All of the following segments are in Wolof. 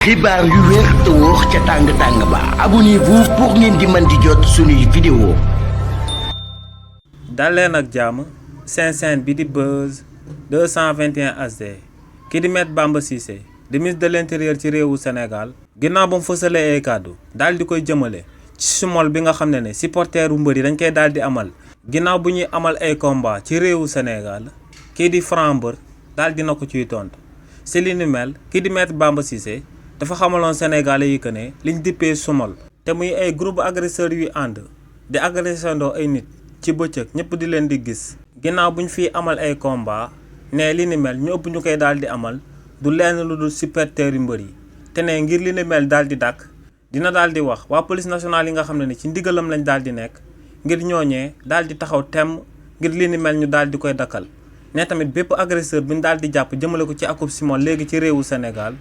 xibaar yu wér te wóor ca tàng-tàng ba abonnez-vous pour ngeen di mën di jot suñuy vidéo. dal leen ak jàmm seen chaîne bi di Buzz 221 HD ki di Maître Bamba Cissé di ministre de l'intérieur ci réewu Sénégal ginnaaw ba mu fësalee ay kàddu daal di koy jëmale ci sumol bi nga xam ne supporteru mbër yi dañ koy daal di amal ginnaaw bu ñuy amal ay combat ci réewu Sénégal kii di Franc mbër daal dina ko ciy tontu si li ni mel kii di Maître Bamba Cissé dafa xamaloon Sénégalais yi que ne liñ dippee sumol te muy ay groupe agresseurs yu ànd di agressandoo ay nit ci bëccëg ñëpp di leen di gis ginnaaw bu ñu fiy amal ay combat ne li ni mel ñu ëpp ñu koy daal di amal du lenn lu dul supporters yu mbër yi te ne ngir li ni mel daal di dàkk dina daal di wax waa police nationale yi nga xam ne ci ndigalam lañ daal di nekk ngir ñooñee daal di taxaw temm ngir li ni mel ñu daal di koy dakkal ne tamit bépp agresseur bi ñu daal di jàpp jëmale ko ci akub simon léegi ci réewu Sénégal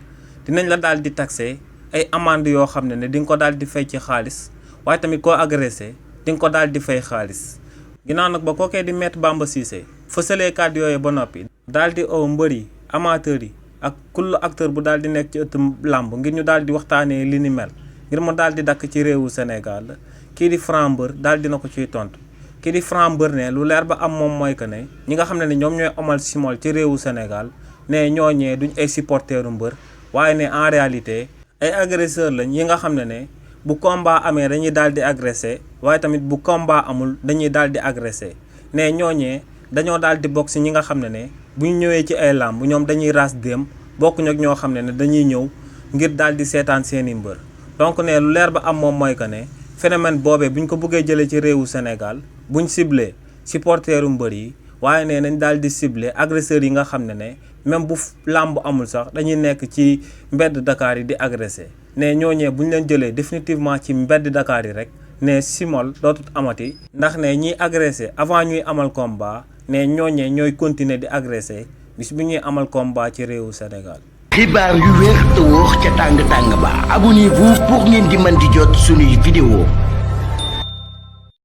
dinañ la daal di taxé ay amende yoo xam ne di nga ko daal di fay ci xaalis waaye tamit koo agressé di nga ko daal di fay xaalis ginnaaw nag ba kookee di Maître Bamba Cissé fësalee kàddu yooyu ba noppi daal di oo mbër yi amateurs yi ak kull acteur bu daal di nekk ci ëtt làmb ngir ñu daal di waxtaanee li ni mel ngir mu daal di dakk ci réewu Sénégal kii di Franc mbër daal dina ko ciy tontu kii di Franc mbër ne lu leer ba am moom mooy que ne ñi nga xam ne ñoom ñooy amal simol ci réewu Sénégal ne ñooñee duñ ay supporteru mbër waaye ne en réalité ay agresseurs lañ yi nga xam ne bu combat amee dañuy daal di agressé waaye tamit bu combat amul dañuy daal di agressé ne ñooñee dañoo daal di bokk si ñi nga xam ne bu ñu ñëwee ci ay làmb ñoom dañuy ras dem bokkuñ ak ñoo xam ne dañuy ñëw ngir daal di seetaan seeni mbër donc ne lu leer ba am moom mooy que ne phénomène boobee buñ ko bëggee jëlee ci réewu Sénégal buñ ciblé supporteru mbër yi waaye ne nañ daal di ciblé agresseurs yi nga xam ne même bu làmb amul sax dañuy nekk ci mbedd Dakar yi di agressé ne ñooñee bu ñu leen jëlee définitivement ci mbedd Dakar yi rek ne simol dootut amati ndax ne ñiy agressé avant ñuy amal combat ne ñooñee ñooy continuer di agressé bis bu ñuy amal combat ci réewu Sénégal. xibaar yu wér te wóor ca tàng-tàng ba abonnez-vous pour ngeen di mën di jot suñuy vidéo.